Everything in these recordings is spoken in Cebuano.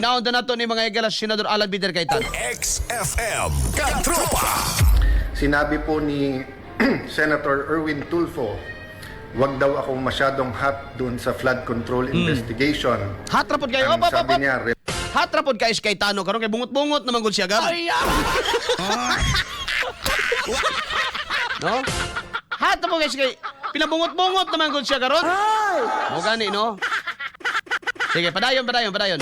Naon na nato ni mga higala, Senador Alan Peter Cayetano. XFM Katropa. Sinabi po ni Senator Erwin Tulfo, wag daw akong masyadong hot dun sa flood control investigation. Hot ra pod kayo. Ang Op, op, op, sabi op. niya, Hot ra pod kay si Cayetano karon kay bungot-bungot naman gud siya gab. No? Hot ra pod kay si Kay pinabungot-bungot naman gud siya karon. Mo gani, no? Sige, padayon, padayon, padayon.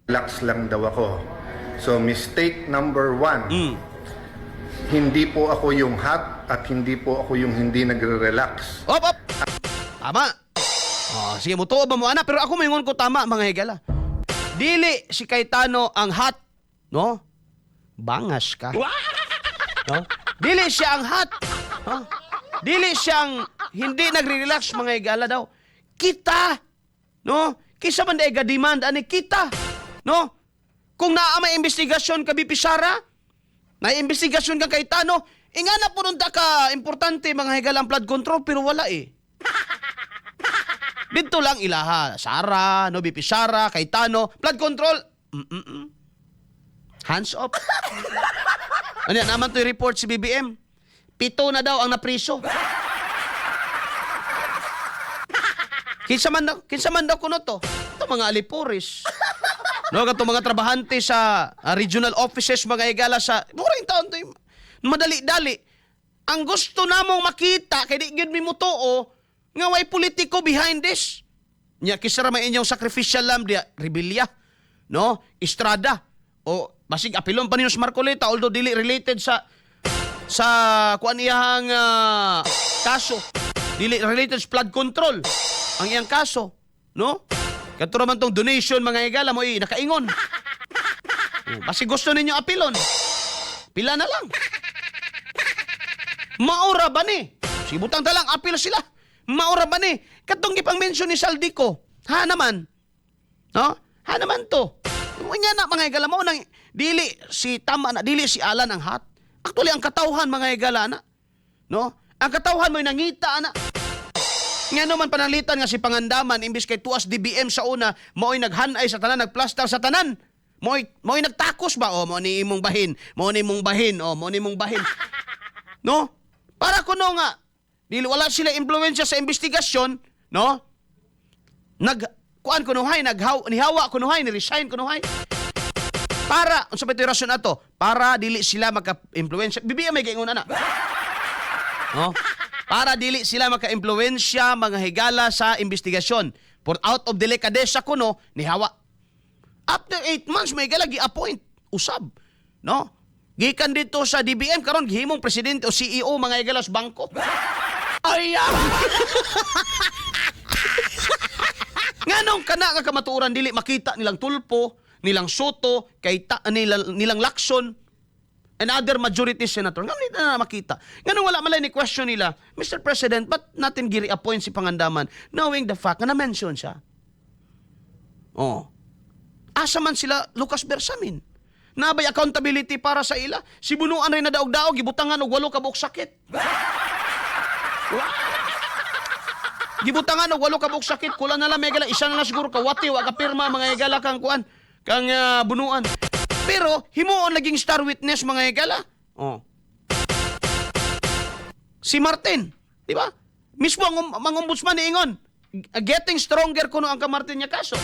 Relax lang daw ako. So mistake number one, hindi po ako yung hot at hindi po ako yung hindi nagre-relax. Op, op. Tama. Oh, sige, mutuo ba mo ana? Pero ako maingon ko tama, mga higala. Dili si Cayetano ang hot, no? Bangas ka. No? Dili siya ang hot. No? Dili siyang hindi nagre-relax, mga higala daw. Kita, no? Kisa man dai ga-demand ani kita, no? Kung naa may investigasyon ka BP Sara, na investigasyon ka Cayetano, inga na po nun ta ka importante, mga higala, ang flood control, pero wala eh. Dito lang ilaha. Sara, no, BP Sara, Cayetano, flood control. Hands off. Ano yan, naman to yung report si BBM. 7 na daw ang napriso. Kinsa man daw kuno to? Ito mga alipuris. No, kato mga trabahante sa regional offices, mga higala, sa mura taon to yung madali-dali. Ang gusto namong makita kay di gyud mi mutuo nga way politiko behind this. Nya kinsa ra may inyong sacrificial lamb diya, Revilla, no? Estrada. O basig apilon pa ninyo sa Marcoleta, although dili related sa kuan iyang kaso. Dili related sa flood control ang iyang kaso, no? Kato ra man tong donation, mga higala, mo nakaingon. Oh, basig gusto ninyo apilon. Pila na lang. Maura ba ni? Sibutang talang apil sila. Maura ba ni? Katong gipang mention ni Zaldy Co. Ha naman. No? Ha naman to. Nga na, mga higala, mo nang dili si tama na dili si Alan ang hot. Actually ang katawhan, mga higala, na. No? Ang katawhan mo'y nangita ana. Nga naman pananglitan nga si Pangandaman, imbis kay tuas DBM sa una, mao'y naghanay sa tanan, nagplastar sa tanan. Mao'y nagtakos ba? O, mao ni imong bahin, mao ni imong bahin, o, mao ni imong bahin. No? Para kuno nga dili wala sila impluwensya sa investigasyon, no? Nag kuan kunuhay, naghaw nihawa kunuhay, ni resign kunuhay. Para unsa ba ito'y rason ato? Para dili sila maka-impluwensya. BBM may gaingon ana. No? Para dili sila maka-impluwensya, mga higala, sa investigasyon. For out of delicadeza kuno nihawa. After 8 months, may higala, gi-appoint usab. No? Gikan dito sa DBM, karon gihimong presidente o CEO, mga higala, sa bangko. Ay! Nganong kana nga kamatuoran dili makita nilang Tulfo, nilang Sotto, kay ta, nilang Lacson and other majority senator? Nganong di na makita? Nganong wala malay ni question nila, "Mr. President, ba't natin giri-appoint si Pangandaman knowing the fact na na-mention siya?" Oh. Asa man sila Lucas Bersamin? Nabay accountability para sa ila? Si Bunuan rin na daog-daog, gibutangan og 8 ka buok sakit. Gibutangan og 8 ka buok sakit, kulang na lang may gala, isa na lang siguro ka wati, wa ka pirma, mga higala, kang kuan, kang Bunuan. Pero himuon naging star witness, mga higala. Oh. Si Martin, di ba? Mismo ang mga ombudsman niingon, getting stronger kuno ang ka-Martin niya kaso.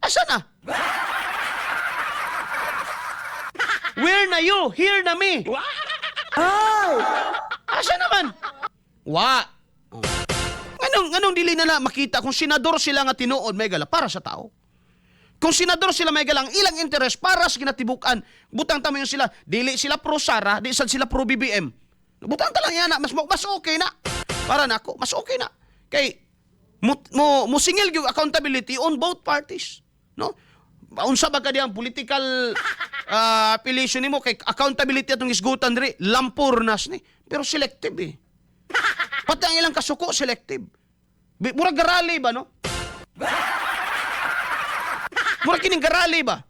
Asa na? Where na you? Here na me. Asa naman? Wa. Oh. Nganong dili na na makita kung senador sila nga tinuod may gala para sa tao? Kung senador sila, may galang ilang interes para sa kinatibukan, butang tamo yung sila, dili sila pro Sara, di sad sila pro BBM. Butang ta lang yan na, mas okay na. Para nako, mas okay na. Kay mo musingil yung accountability on both parties, no? Unsa ba ka diyang political affiliation nimo kay accountability atong isgutan diri, lampur nas ni. Pero selective eh. Pati ang ilang kasuko selective. Murag garali ba, no? Murag kining garali ba?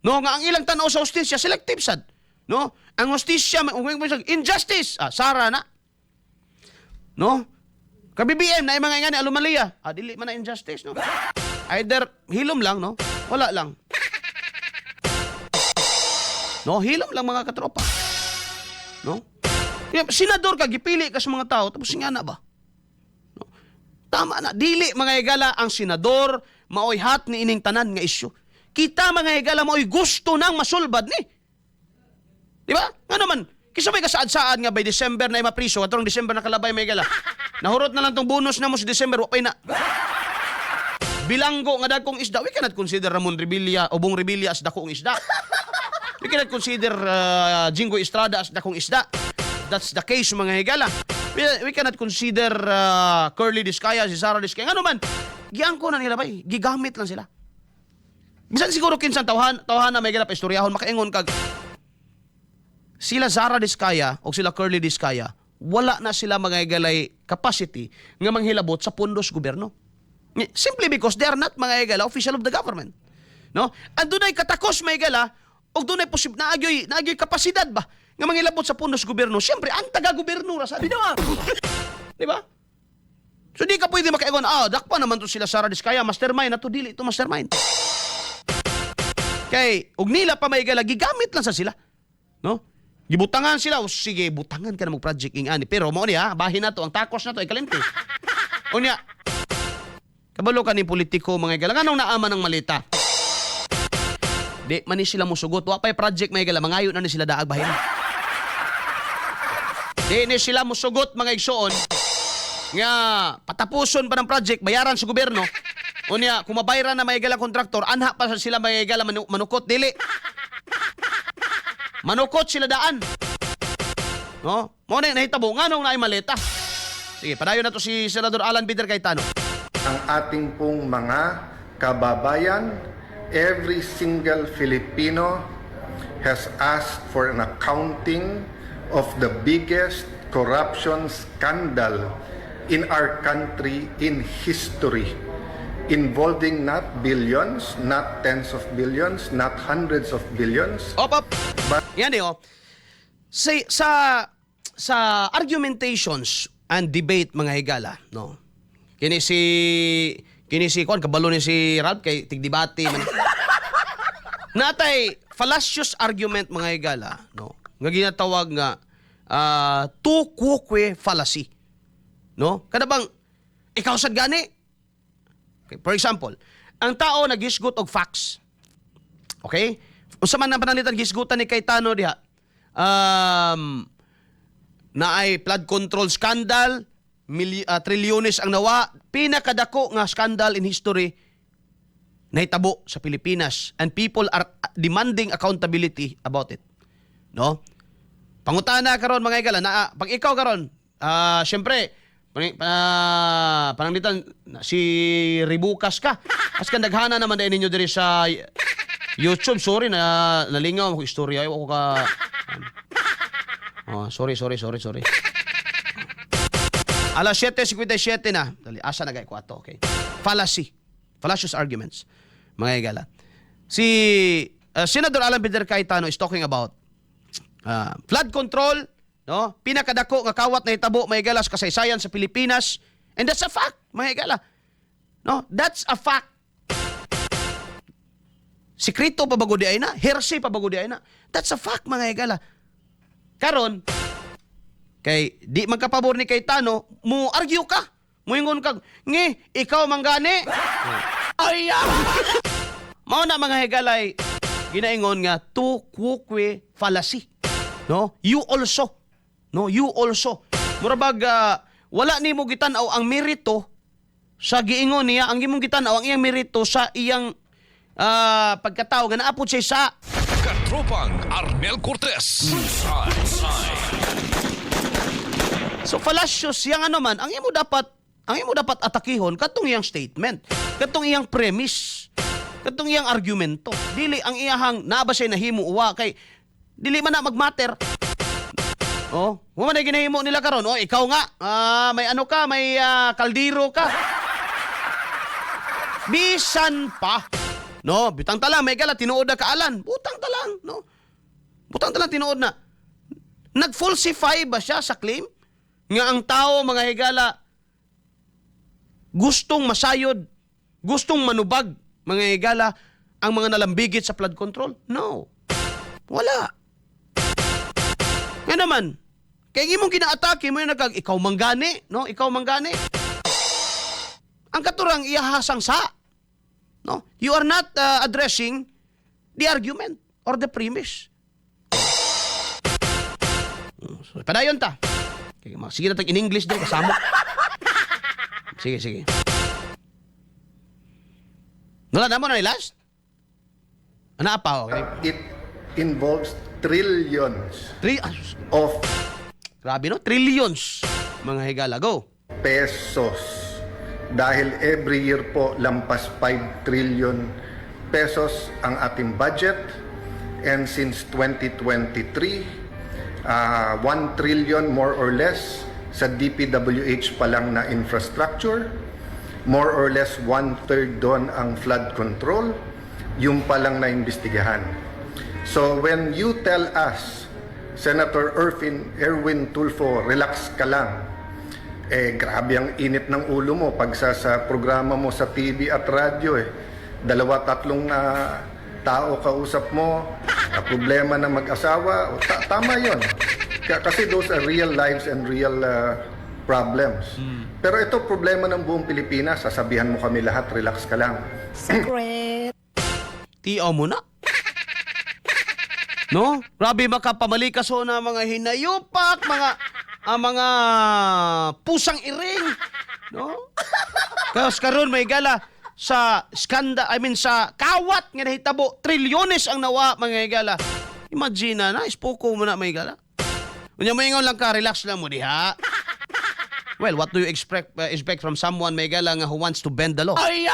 No, nga ang ilang tanaw sa hustisya selective sad. No? Ang hustisya injustice, Sara na. No? Ka BBM na mga ngani anomalya. Ah, dili man na injustice, no? Either hilom lang, no? Wala lang. No, hilom lang, mga katropa. No? Kaya, senador ka, gipili ka sa mga tao, tapos nga na ba? No? Tama na. Dili, mga higala, ang senador maoy hot ni ining tanan nga isyu. Kita, mga higala, maoy gusto nang masulbad ni. Di ba? Nga naman, kisa may kasaad-saad nga by December na mapriso, atong December na kalabay, may higala. Nahurot na lang tong bonus na mo sa December, wa pa'y na. Bilanggo nga dagkong isda, we cannot consider Ramon Revilla o Bong Revilla as dakong isda. We cannot consider Jinggoy Estrada as dakong isda. That's the case, mga higala. We cannot consider Curly Discaya, si Sarah Discaya. Nga naman, giangko na nila bay, gigamit lang sila. Bisan siguro kinsan tawhan, tawhan na may higala pa istoryahon, makaingon kag sila Zara Discaya o sila Curly Discaya, wala na sila, mga higalay, capacity nga manghilabot sa pondos gobyerno. Simply because they are not, mga higala, official of the government. No? Ang dunay katakos, mga higala, og dunay posib naagyoy kapasidad ba nga manghilabot sa pondos gobyerno. Siyempre, ang taga-gobyerno ra sa. Di ba? So di ka pwede makaingon, "Ah, dakpa naman to sila Sara Discaya, mastermind na to." Dili to mastermind. Kay og nila pa may higala, gigamit lang sa sila. No? Gibutangan sila, o sige, butangan ka na mag project ing ani. Pero mao niya, bahin na to, ang takos na to ay kalimti. Unya, kabalo ka ni politiko, mga higala, nganong naaman ng malita? Di man ni sila musugot, wa pa'y project, mga higala, mangayo na ni sila daag bahin. Di ni sila musugot, mga igsoon, nga patapuson pa ng project, bayaran sa gobyerno. Unya, kung mabayaran na, mga higala, kontraktor, anha pa sa sila, mga higala, manukot, dili. Manukot sila daan. No? Mo na nahitabo nganong naay maleta. Sige, padayon na to si Senador Alan Peter Cayetano. Ang ating pong mga kababayan, every single Filipino has asked for an accounting of the biggest corruption scandal in our country in history, involving not billions, not tens of billions, not hundreds of billions, Op, op. Yan eh, oh. Sa argumentations and debate, mga higala, no? Kini si kuan, kabalo ni si Ralph kay tigdebate man. Natay fallacious argument, mga higala, no? Nga ginatawag nga tu quoque fallacy. No? Kada bang ikaw sad gani? Okay, for example, ang tao naghisgot og facts. Okay? Unsa man ang pananglitan gisgutan ni Cayetano diha? Naay flood control scandal, trilyones ang nawa, pinakadako nga scandal in history nahitabo sa Pilipinas and people are demanding accountability about it. No? Pangutana karon, mga higala, na pag ikaw karon, syempre, pananglitan si Ribukas ka. As kan daghana naman din ninyo diri sa YouTube, sorry na nalingaw ako istorya, ako ka. Oh, sorry, sorry, sorry, sorry. Alas 7:57 na. Dali, asa na gay ko ato, okay. Fallacy. Fallacious arguments, mga higala. Si Senator Alan Peter Cayetano is talking about flood control, no? Pinakadako nga kawat na hitabo, mga higala, sa kasaysayan sa Pilipinas. And that's a fact, mga higala. No? That's a fact. Sikreto pa ba ay na? Heresy pa ba ay na? That's a fact, mga higala. Karon, kay di man kapabor ni Cayetano, mo argue ka. Muingon kag, "Ngi, ikaw man gani." Ay! Mao na, mga higalay, ginaingon nga tu quoque fallacy. No? You also. No, you also. Mura bag wala nimo gitan-aw ang merito sa giingon niya, ang imong gitan-aw ang iyang merito sa iyang pagkatao nga naapod siya sa Katropang Arnel Cortez. So fallacious yang ano man, ang imo dapat atakihon katong iyang statement, katong iyang premise, katong iyang argumento. Dili ang iyahang naa ba siya nahimo uwa kay dili man na magmatter. Oh, mo man ay ginahimo nila karon. Oh, ikaw nga, may ano ka, may kaldero ka. Bisan pa. No, bitang talang may gala tinuod na kaalan. Butang talang, no. Butang talang tinuod na. Nag-falsify ba siya sa claim nga ang tao, mga higala, gustong masayod, gustong manubag, mga higala, ang mga nalambigit sa flood control? No. Wala. Nga naman, kay imong ginaatake mo yung nagkag, ikaw manggani, no? Ikaw manggani. Ang katurang iyahasang sa. No? You are not addressing the argument or the premise. So, padayon ta. Okay, sige na tag in English din kasama. Sige, sige. Wala na mo na ni last? Ano pa, okay. It involves trillions Three, ah, sus, of grabe no? Trillions, mga higala. Go. Pesos. Dahil every year po lampas 5 trillion pesos ang ating budget and since 2023, 1 trillion more or less sa DPWH pa lang na infrastructure, more or less one-third doon ang flood control, yung pa lang na imbestigahan. So when you tell us, Senator Erwin Tulfo, relax ka lang, eh, grabe ang init ng ulo mo pag sa programa mo sa TV at radyo eh. Dalawa, tatlong tao kausap mo, problema ng mag-asawa, o, tama yon. Kasi those are real lives and real problems. Pero ito problema ng buong Pilipinas, sasabihan mo kami lahat, relax ka lang. Secret. Tiyaw mo na. No? Grabe makapamalikas ho na mga hinayupak, mga ang mga pusang iring, no? Kaos karon may gala sa skanda, I mean sa kawat nga nahitabo, trilyones ang nawa, mga higala. Imagine na, na ispoko mo na, may gala. Unya moingon lang ka, relax lang mo diha. Well, what do you expect from someone, may gala, nga who wants to bend the law? Ay!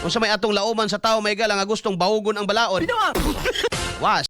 Unsa may atong lauman sa tao, may gala, nga gustong bawgon ang balaod? Was.